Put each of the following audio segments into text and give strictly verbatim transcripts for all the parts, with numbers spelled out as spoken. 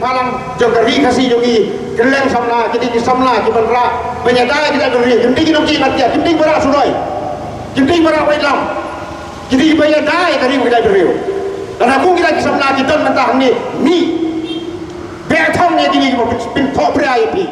Alang jong ka ri Khasi jong ngi, kylleng samla, ki dei ki samla kiban rah ban ïada ïa ki jaitbynriew, kim dei ki nongkieng atiar, kim dei ba rah sudoi, kim dei ba rah waitlam, ki dei ba ïada ïa ka ri bad ki jaitbynriew. Lada kum kita ki samla ki don mynta hangne, mih beh thong ïa kine kiba pyn, pynphohpria ïa phi.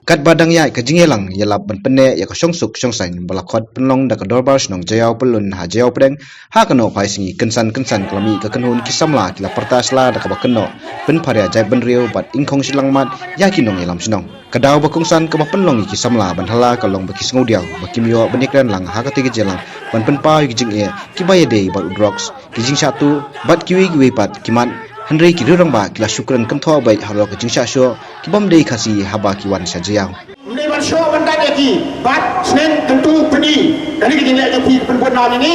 Katba dang ïaid ka jingïalang ïalap ban pynneh ïa ka shongsuk shongsaiñ ba la khot pynlong da ka Dorbar Shnong Jaiaw Pyllun ha Jaiaw Pdeng, ha kano phai sngi kynsan kynsan ka la mih ka kynhun ki samla ki la pyrta sla da kaba kynnoh pynpharia jaitbynriew bad ingkhong shilangmat ïa ki nongïalam shnong. Ka daw ba kongsan kaba pynlong ïa ki samla ban hala ka long ba ki sngewdiaw ba kim ïoh ban ïakren lang ha katei ka jingïalang ban pynpaw ïa ki jingeh kiba ïadei bad u drugs, ki jingshah tuh bad kiwei kiwei pat ki mat, hynrei ki riew rangbah ki la shu kren kynthoh beit halor ka jingshah shoh ki bym dei Khasi haba ki wan sha Jaiaw. Ym dei ban shoh ban dait ïa ki, bad sneng kyntu pyni. Kane ka jingleh jong phi ka pynbun nam ïa ngi.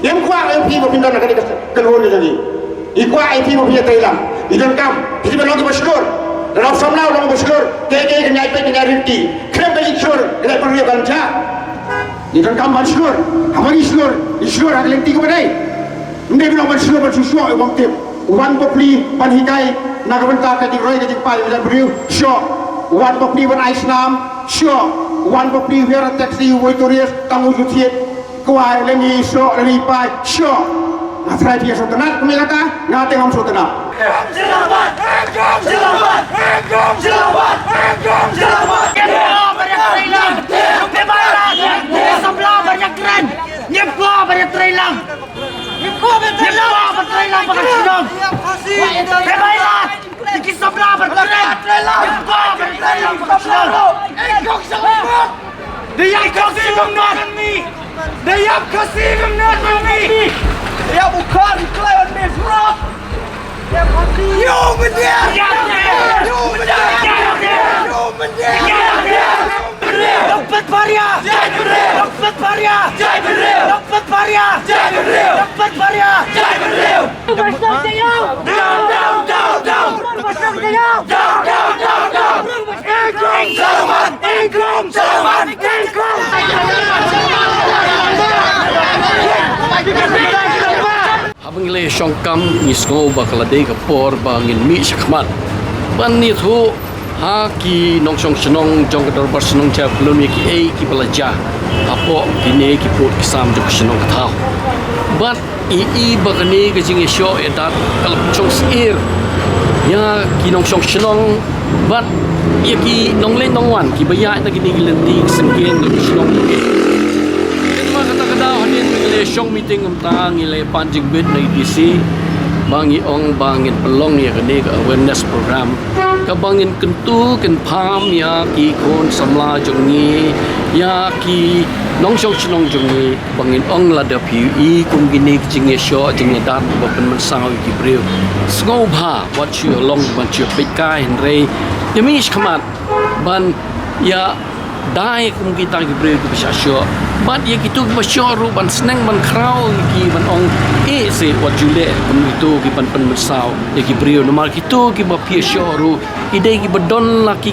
Ngim kwah ïa phi ba phin don ha kane ka kynhun jong ngi. Ngi kwah ïa phi ba phin ïatreilang. Ngi donkam phi ki ban long kiba shlur. Lada u samla u long uba shlur, kaei kaei kan ïaid beit, kan ïaid rit ki. Khlem ka jingshlur ka dei ban ïa ban jah. Ngi donkam ban shlur. Haba ngi shlur, ngi shlur ha ka lynti kaba dei. Ym dei ban long ban shlur ban shu shoh ïa u bym tip. U wan bapli ban hikai na ka bynta ka jingroi ka jingpai ïa u jaitbynriew, shoh. U wan bapli ban ai snam, shoh. U wan bapli u hiar taxi, u wei tourist, tang u ju thied. Kwah lane i shoh lane i pai, shoh. Nga tharai phi ïa sngewtynnat kumne kata, nga te ngam sngewtynnat. Jindabad! Jindabad! Jindabad! Jindabad! Ngim kwah ban ïatreilang! Ngim kwah ban ïatreilang! Ngim kwah ban ïatreilang ba ka shnong! Ngim kwah ban ïatreilang ba ka shnong! Ngim kwah ban ïatreilang ba ka shnong! Da ïap Khasi ngam nang. Da ïap Khasi ngam nang. Da ïap u Khar u kloi on me frog. Ïa u Myndiat. Ïa u Myndiat. Ïa u Myndiat. Nongpyntpharia. Nongpyntpharia. Nongpyntpharia. Nongpyntpharia. Down, down, down, down. Down, down, down, down. Down, down, down, down. Haba ngi la shong kam ngi sngew ba ka la dei ka por ba ngin mih shakhmat ban ïathuh ha ki nongshong shnong jong ka dorbar shnong Jaiaw Pyllun ïa kiei kiba la jia hapoh kine ki pud ki sam jong ka shnong ka thaw. Bad i, i ba kane ka jingïashoh ïadat ka la pynshong syier ïa ki nongshong shnong bad ïa ki nongleit nongwan kiba ïaid na kine ki lynti ki syngkien na ki shnong. Kynmaw kata ka daw hadien ba ngi la shong meeting kumta ngi la pan jingbit na i D C ba ngi ong ba ngin pynlong ïa kane ka awareness program kaba ngin kyntu kynpham ïa ki khun samla jong ngi, ïa ki nongshong shnong jong ngi. Ba ngin ong lada phi ïohi kum kine ki jingïashoh jingïadat ba pynmynsaw ïa ki briew, sngewbha wat shu ïa long ban shu ïa peit kai, hynrei ïa mih shakhmat ban ïa dei kum kita ki briew kiba shah shoh. Bad ïa kito kiba shoh ruh ban sneng ban khraw ïa ki ban ong, eh, se wat ju leh kum kito ki ban pynmynsaw ïa ki briew, namar kito kiba phi ïashoh ruh ki dei kiba don la ki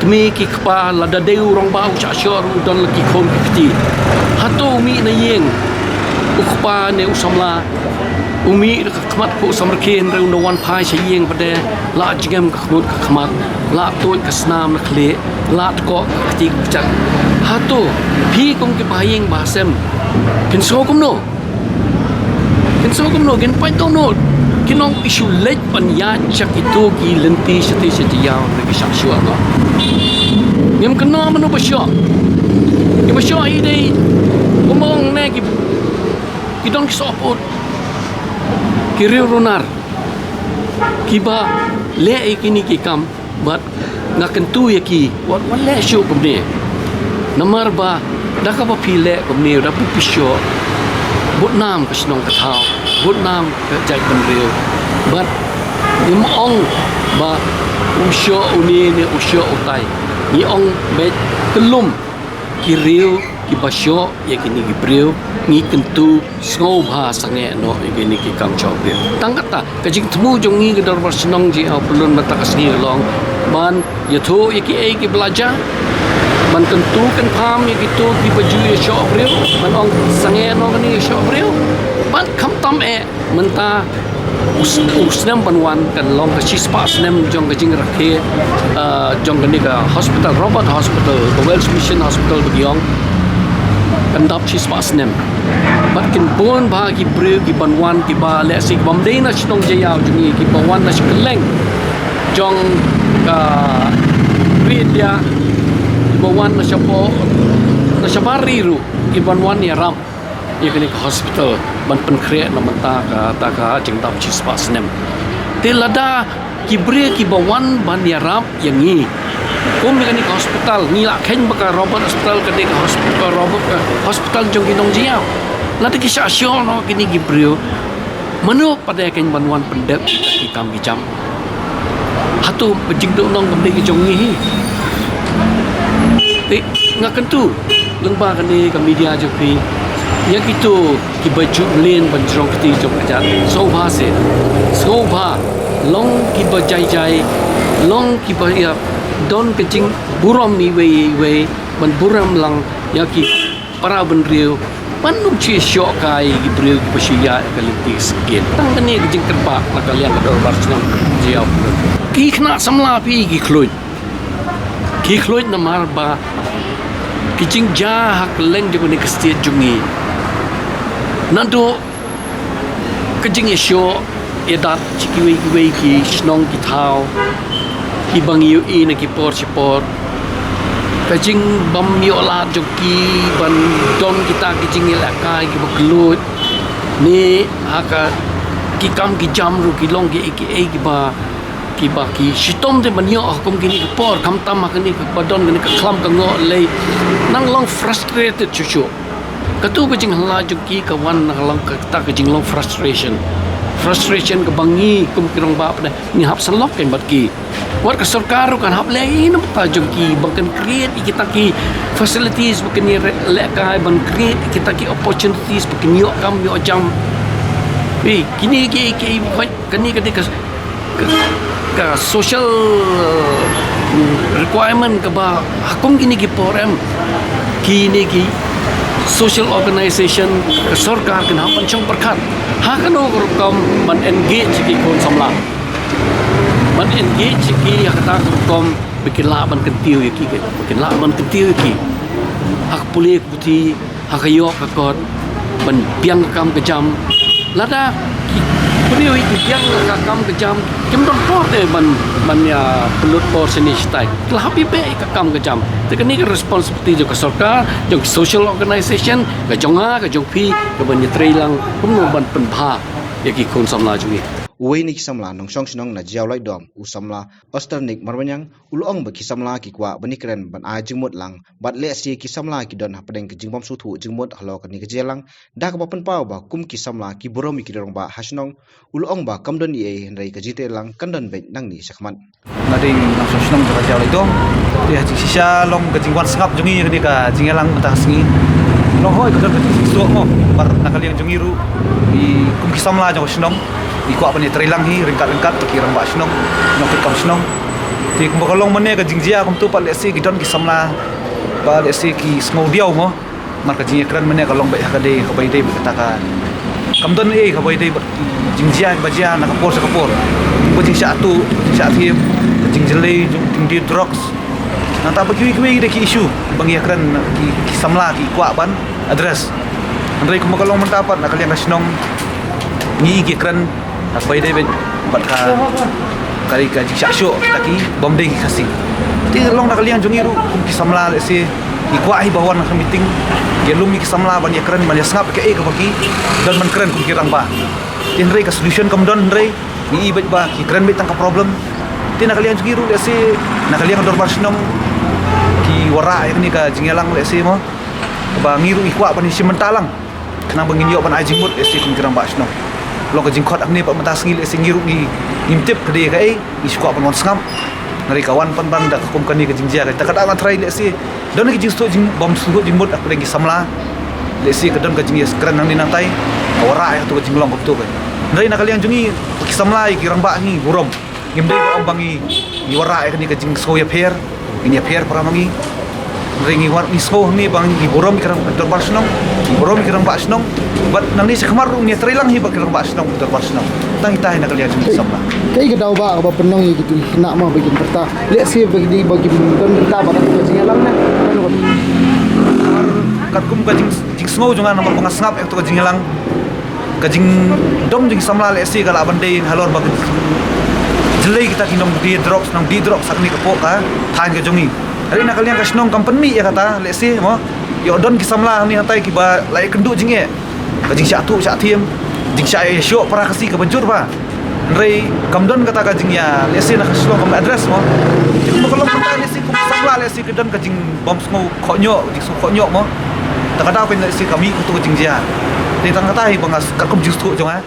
kmie ki kpa, lada dei u rangbah u shah shoh ruh u don la ki khun ki kti. Hato u mih na ïing, u kpa ne u samla, u mih da ka khmat phuh samrkhie, hynrei u wan phai sha ïing pat de la jngem ka khmut ka khmat, la tuid ka snam na khlieh, la tkoh ka kti ka kjat. Hato phi kum ki ba ha ïing ba ha sem phin sngew kumno? Kin sngew kumno, kin pait kumno? Kin ong, i shu leit ban ïaid sha kito ki lynti shatei sha Jaiaw, ne ki shah shuwa noh. Ngim kynmaw mano ba shoh. Kiba shoh i dei, kumba ong ne ki, ki don ki soh put, ki riew runar, kiba leh ïa kine ki kam. Bad nga kyntu ïa ki, wat, wat leh shuh kumne. Namar ba da kaba phi leh kumne, da phi, phi shoh, bud nam ka shnong ka thaw, bud nam ka jaitbynriew. Bad ngim ong ba u shoh une ne u shoh utai. Ngi ong beit kyllum ki riew kiba shoh ïa kine ki briew, ngi kyntu sngewbha sangeh noh ïa kine ki kam shoh briew. Tang kata ka jingthmu jong ngi ka dorbar shnong Jaiaw Pyllun mynta ka sngi ka long ban ïathuh ïa kiei kiba la jia, ban kyntu kynpham ïa kito kiba ju ïashoh briew, ban ong sangeh noh kane ïashoh briew. Bad khamtam eh mynta U s- u snem ban wan kan long ka shispah snem jong ka jingrakhe, ah, jong kane ka hospital, Robert Hospital, ka Welsh Mission Hospital ba ki ong, kan dap shispah snem. Bad kin bun bha ki briew ki ban wan, ki ba lehse ki bym dei na shnong Jaïaw jong ngi, ki ba wan na sha kylleng jong ka ri India, ki ba wan na shapoh, na shabar ri ruh, ki ban wan ïarap ïa kane ka hospital ban pynkhreh na bynta kata ka jingdap shispah snem. Te lada ki briew ki ba wan ban ïarap ïa ngi kum ïa kane ka hospital, ngi la kheiñ ba ka Robert Hospital ka dei ka hosp- ka Robert, ka hospital jong ki nong Jaïaw. Lada ki shah shuh noh kine ki briew, mano pat ïa kane ban wan pyndep ïa ki kam ki jam? Hato ba jingduh nong kam dei ka jong ngi hi? Te nga kyntu lyngba kane ka media jong phi, ïa kito ki ba ju mlien ban jrong kti jong ka jait, sngewbha se, sngewbha long ki ba jai jai, long ki ba ïa don ka jingburom iwei iwei, ban burom lang ïa ki para bynriew ban ym shu ïashoh kai ki briew ki ba shu ïaid ka lynti ka sngewsih. Tang kane ka jingkyrpad na ka liang ka dorbar shnong Jaïaw. Ki khynnah samla phi ki khluit, ki khluit namar ba ki jingjia ha kylleng jong kane ka state jong ngi, naduh ka jingïashoh ïadat sha kiwei kiwei ki shnong ki thaw, ki ba ngi ïohi na ki por shi por, ka jingbym ïoh lad jong ki ban don kita ki jingïalehkai ki ba kylluid, ne ha ka ki kam ki jam ruh ki long kiei kiei ki ba, ki ba ki shitom te ban ïoh ha kum kine ki por, khamtam ha kane ka ba don kane ka khlam ka ngoh lei, nang long frustrated shuh shuh. Katu ka jinghala jong ki ka wan na ka long kata ka jinglong frustration. Frustration ka ba ngi kum ki rangbah pat ngi hap sylloh kein bad ki. Wat ka sorkar ruh kan hap leh ïa na bynta jong ki, ba kan create ïa kita ki facilities, ba kan ïa re- lehkai, ban create ïa kita ki opportunities, ba kan ïoh kam ïoh jam. Ei, kine ki, ki, ki, kane ka dei ka ka, ka social, uh, requirement ka ba ha kum kine ki por em, kine ki social organization, ka sorkar kan hap ban shong pyrkhat ha kano ka rukom ban engage ki khun samla, ban engage ki ha kata ka rukom ba ki lah ban kyntiew ïa ki, ba ki lah ban kyntiew ïa ki ha ka pule ka puthi, ha ka ïoh ka kot, ban biang ka kam ka jam. Lada ki briew ki biang ka kam ka jam, kim don por te ban, ban ïa pynlut por shane shatai. Ki la hap ïa beh ka kam ka jam. Te kane ka responsibility jong ka sorkar, jong ki social organization, ka jong nga, ka jong phi, ka ban ïatrei lang kumno ban pynbha ïa ki khun samla jong ngi. Uwei na ki samla nongshong shnong na Jaïaw Laitdom, u samla Osternick Marbaniang, u la ong ba ki samla ki kwah ban ïakren ban ai jingmut lang, bad lehse ki samla ki don hapdeng ka jingbym sngewthuh jingmut halor kane ka jingïalang, da kaba pynpaw ba kum ki samla ki burom ïa ki rangbah ha shnong. U la ong ba kam don ei ei hynrei ka jingïatreilang kan don beit nangne shakhmat. Nga dei nongshong shnong jong ka Jaïaw Laitdom. Te ha jingshisha long ka jingwan sngap jong ngi ïa kane ka jingïalang mynta ka sngi. Long hooid ka don ka jingsngewsuk mo, namar na ka liang jong ngi ruh, ngi kum ki samla jong ka shnong, ngi kwah ban ïatreilang hi ryngkat ryngkat bad ki rangbah shnong, nongtrei kam shnong. Te kumba ka long mynne ka jingjia kumto pat lehse ki don ki samla ba lehse ki sngew diaw mo. Namar ka jingïakren mynne ka long beit ha ka dei, kaba ïadei bad kata ka, kam don ei kaba ïadei bad ki jingjia kiba jia na ka por sha ka por. Ka jingshah tuh, jingshah thiem, ka jingjyllei, jingdie drugs. Nangta bad kiwei kiwei de ki issue ba ngi ïakren, ki, ki samla ki kwah ban address. Hynrei kumba ka long mynta pat na ka liang ka shnong ngi ïakren ha kaba ïadei bad ka, ka dei ka jingshah shoh kita ki bym dei ki Khasi. Te long na ka liang jong ngi ruh kum ki samla lehse ngi kwah hi ba wan ha ka meeting, ïalum ïa ki samla ban ïakren ban ïasngap kaei kaba ki don ban kren kum ki rangbah. Te hynrei ka solution kam don hynrei ngi i beit ba ki kren beit tang ka problem. Te na ka liang jong ngi ruh lehse na ka liang ka dorbar shnong ki wanrah ïa kane ka jingïalang lehse mo, ba ngi ruh ngi kwah ban ïashim bynta lang. Khnang ba ngin ïoh ban ai jingmut lehse kum ki rangbah shnong. Long ka jingkhot hangne pat mynta sngi lehse ngi ruh ngi, ngim tip ka dei kaei, ngi shu kwah ban wan sngap. Hynrei ka wan pynban da ka kum kane ka jingjia ka, da kata nga tharai lehse don ki jingsngewthuh jing, bym sngewthuh jingmut hapdeng ki samla. Lehse ka don ka jingïakren nangne nangtai, ka wanrah ïa kato ka jinglong kumto ka. Hynrei na ka liang jong ngi ki samla ïa ki rangbah ngi burom. Ngim dei ba ong ba ngi, ngi wanrah ïa kane ka jingsngew ïapher, ngin ïapher para ma ngi. Hynrei ngi wan, ngi sngew hangne ba ngi burom ïa ki rang, dorbar shnong, ngi burom ïa ki rangbah shnong. Bad nangne shakhmat ruh ngin ïatreilang hi bad ki rangbah shnong, dorbar shnong. Tang kita hi na ka liang jong ki samla. Kaei ka daw ba, ba pynlong ïa kito ki khynnah mo ba kin pyrta. Lehse ba ki, ba ki don bynta ba ka jingïalang ne. Katkum ka jing, jingsngew jong nga namar ba nga sngap ïa kato ka jingïalang. Ka jingdom jong ki samla lehse ka lah ban dei halor ba ka jyllei kita ki nongdie drugs, nongdie drugs ha kane ka pok ka thaiñ ka jong ngi. Hynrei na ka liang ka shnong kam pynmih ïa kata lehse mo. Ïoh don ki samla hangne hatai kiba la ïakynduh jingeh. Ka jingshah tuh shah thiam, jingshah ïa shoh para Khasi kaba jur ba. Hynrei kam don kata ka jingïa, lehse na ka shnong kam address mo. Te kumba ka long mynta lehse kum samla lehse ka don ka jingbym sngew khohñioh, jingsngew khohñioh mo. Ta ka daw ka lehse ka mih kato ka jingjia. Te tang kata hi ba nga katkum jingsngewthuh jong nga.